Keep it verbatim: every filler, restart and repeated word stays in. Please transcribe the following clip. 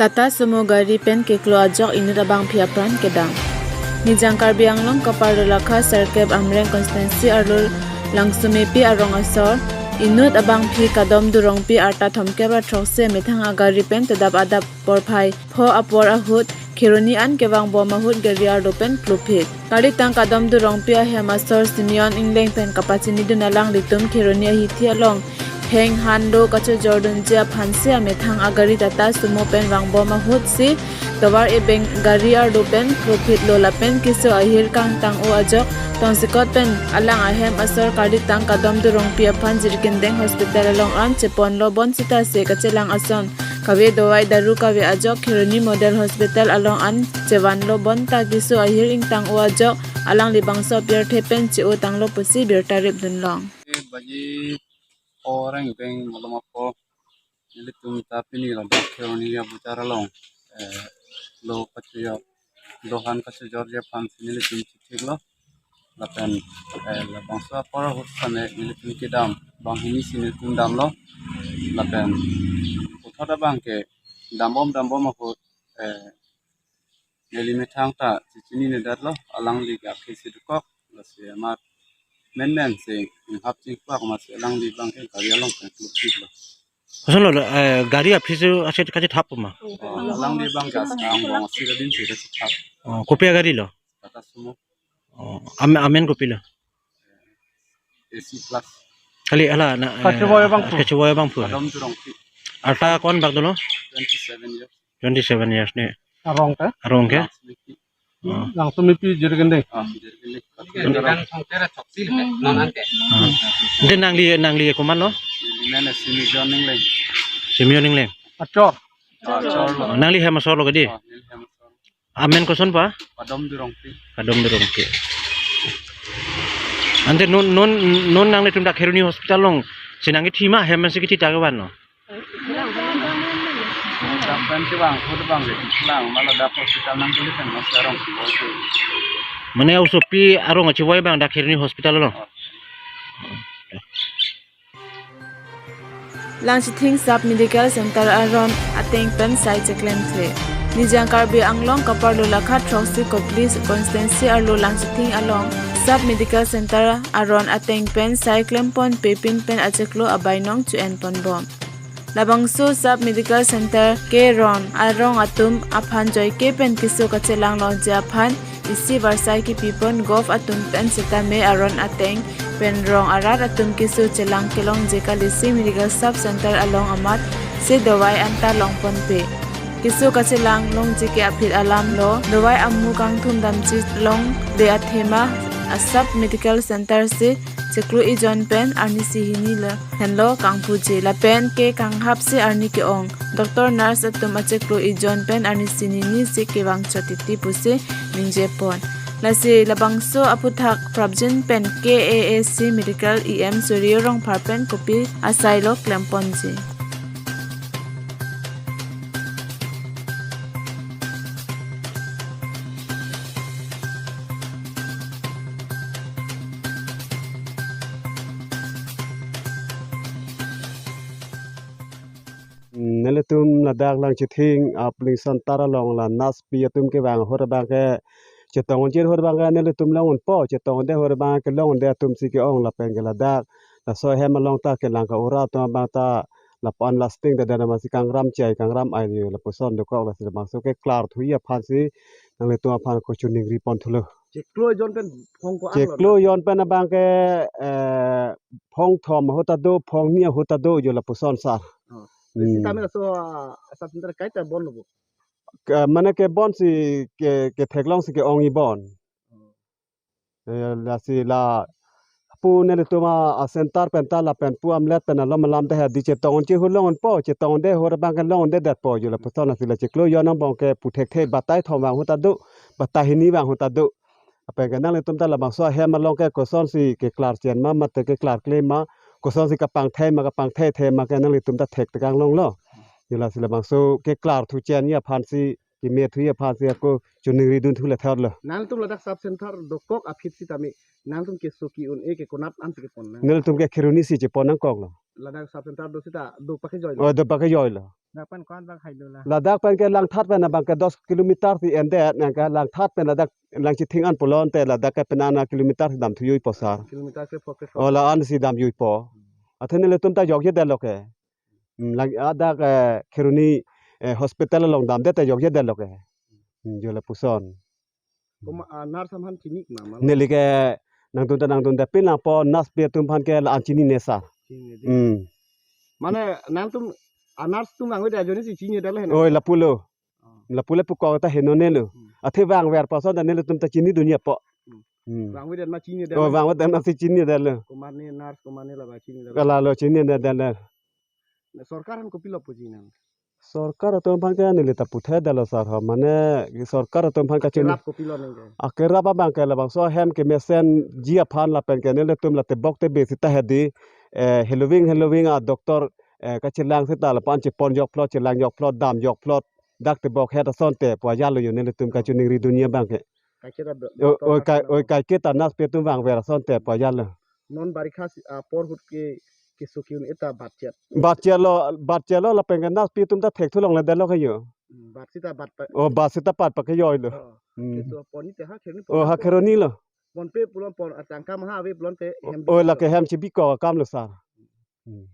Tata Sumo gari pen keklo ajok inut abangphi apran kedam. Nijang Karbi Anglong kaparlo lakha Sirkep Amreng constituency arlo Langsomepi arong asor inut abangphi Kadom Durongpi arta thomkep ra throksi amethang agari pen todap adap porphai pho apor ahut Kheroni an kevangbom ahut gari arlo pen klophit. Kalitang Kadom Durongpi ahem asor Simeon Engleng pen kapachinidun alanglitum Kheroni ahithi along heng han do kachojordunji aphansi amethang agari Tata Sumo pen vangbom ahutsi tovar ebeng gari arlo pen klophitlo lapen keso ahir kangtang-o ajok tongsekot pen alang ahem asor kalitang Kadom Durongpi aphan Jirikindeng Hospital along an cheponlo bonsita se kachelang ason kave dovai daru kave ajok Kheroni Model Hospital along an chevanlo bonta keso ahir ingtang-o ajok alangli bangso apirthe pen che-o tanglo pusi birta ripdunlong. Baji orang beng malom apo nelitum ta pini ladak Kheroni abujar along, eh, lo kachojor, lo han kachojorji aphansi nelitum chithiklo. Lapen, eh, labangso apor ahut sane nelitum kedam, banghini si nelitum damlo. Lapen puthot abangke dambom dambom ahut, eh, neli methang ta chechininedatlo, alangli ke aphi si dokok, lasi amat menmen si inghap chingpak amatsi alangli abangke gari along pen klophitlo. Kosonlo, eh, gari aphi si aset kachethap ma? Oh, alangli abangke as-, angbong asir adin si kachethap. Oh, kopi agari lo? Tata Sumo. Oh, am-, amen kopilo? A C Plus. Kali hala na, eh, kachevoi abangphu. Kachevoi abangphu. Kadom Durongpi. Arta ko-an bak dolo? Twenty-seven years. Twenty-seven years ne. Arong ke? Arong ke? Langsomepi. Oh. Langsomepi Jirikindeng. Ah, Jirikindeng. Kan songkera choksil he, non anke. Ah. Ante nangli, nangli komatlo? Neli men Simeon Engleng. Simeon Engleng. Achor. Achor lo. Oh, nangli hem asor lo kedi? Ah, neli hem asor. Amen koson pa? Kadom Durongpi. Kadom Durongpi. Ante non, non, non nanglitum dak Kheroni Hospital along si nangkethi ma hem si kethi ta kevan lo? Dak pen kevang, ahut abangke lang, mala dak hospital nangkele kan mas arong si bol tu. Mane osopi arong achevoi abang dak Kheroni Hospital along? Oh. Langchithing Sub Medical Center aron ateng pen sai cheklemthe. Nijang Karbi Anglong kaparlo lakha throksi Kopili constituency arlo Langchithing along Sub Medical Center aron ateng pen sai klemponpe pin pen achiklo abainong chu-enponbom. Labangso Sub Medical Center ke ron arong atum aphan joike pen keso kachelang longji aphan isi varsai kipipon govt atum pen setame aron ateng pen rong arat atum keso chelang kelongji kalisi Medical Sub Center along amatsi dovai anta longponpe. Keso kachelang longji ke aphi alam lo, dovai amu kangthum damji longde athema a Sub Medical Center si chiklo ejon pen arnisi hini lo henlo kangpuji lapen ke kanghap si arni ke-ong. Doctor nurse atum achiklo ejon pen arnisi hini si kevang chot titi pusi ningjepon. Lasi labangso aphuthak prapjin pen K A A C Medical E M Surjya Rongphar pen kopi asai lo klemponji. Nelitum ladak Langchithing a polling center along la nurse pi atum kevang ahut abangke chetong unji ahut abangke nelitum long unpo, chetong unde ahut abangke long unde atum si ke-ong lapen ke ladak laso ahem along ta kelang ka-ura atum abang ta lapu-an lasting da dana masi kangram chai kangram ai lapuson dokok lasi labangso keklarthuji aphansi nanglitum aphan ko choningri ponthulo. Chiklo ejon pen phong ko-an lo? Chiklo ejon pen abangke, eh, phong thom ahut ta do, phong ni ahut ta do jo lapuson sar. Oh. Hmm. Sitame laso, ah, sub center kaita bonlo bo? Ke, mane kebon si ke, ketheklong si ke-ongji bon. Oh. Eh, lasi lapu nelitum a, a center pen ta lapen pu amlet pen alom alam ta hedi chetong unji ahut long unpo, chetong unde ahut abangke long undedetpo jo lapuson lasi la chiklo ejon angbong ke pu thekthe batai thom vang ahut ta do, batai hini vang ahut ta do. Lapen ke nanglitum ta labangso ahem along ke kosonsi keklar chen ma mate keklar kle ma, kosonsi kapangthei ma kapangtheithe ma ke nanglitum ta thektekang longlo. Jo lasi labangso keklarthu chenji aphansi kemethuji aphansi ako choningri dunthu le thotlo. Nangtum ladak sub center dokok aphi sitame nangtum keso ki-un-e ke konat ansi kepon nang? Nelitum ke Kheroni si chepon nangkoklo. Ladak sub center do sita do pakejoilo? Oh, do pakejoilo. Lapen ko-an bang hailo la? Ladak pen ke Langthat pen abang ke dos kilometer si endet, nang ke Langthat pen ladak Langchithing an pulote ladak ke penang na kilometer si damthu jui po sar. Kilometer ke foke. O la-an si dam jui po. Athe nelitum ta jokje detlo ke. Hmm, lang adak, eh, Kheroni, eh, hospital along damdet ta jokje detlo ke. Hmm, jo lapuson. Koma, ah, nurse aphan chini ma, ma? Neli ke nangtum ta nangtum ta pin lang po, nurse pi atum aphan ke la-an chinine sar. Chinine dei. Hmm. Mane nangtum, ah, nurse atum vangvedet ajoine si chinine detlo he na? Oi, lapulo. Oh. Lapu le pu ko ta henonelo. Hmm. Athe vangver ason ta nelitum ta chinidunji apo. Hmm. Hmm. Vangvedet ma chinine detlo. Oh, vangvedet ma si chinine detlo. Komatne nurse, komatne labang chinine detlo. Kalalo chinine detlo. Na sorkar aphan kopilo puji nang? Sorkar atum aphan ke neli ta puthot detlo sar ho, mane sorkar atum aphan kachini. Kerap kopilo nang ke? Akerap abang ke labangso ahem kemesenji aphan lapen ke nelitum la tebok tebe sita hedi, eh, heloving heloving a doctor, eh, kachelang sita lapu-an chepon jokphlot, chelang jokphlot, dam jokphlot, dak tebok het asonte pu ajatlo jo nelitum kachiningridunji abang ke. Kaike ta do-, o, doctor o, kai, kachelang. O, kaike ta nurse pi atum vangver asonte pu ajatlo. Non barikha si, ah, apor ahut ke, keso ke-un-e ta batchet. Batchetlo, batchetlo lapen ke nurse pi atum ta thekthulongle detlo ke jo. Hmm, bat sita bat pa. Oh, bat sita pat pa ke joilo. Oh, hmm. Keso ponji te ha Kheroni. Oh, pon ha pe Kheroni lo. Ponpe pulo pon, ah, tangka maha ave pulote hem. Oh, bikok lake lo. Hem chebikok akamlo sar. Hmm.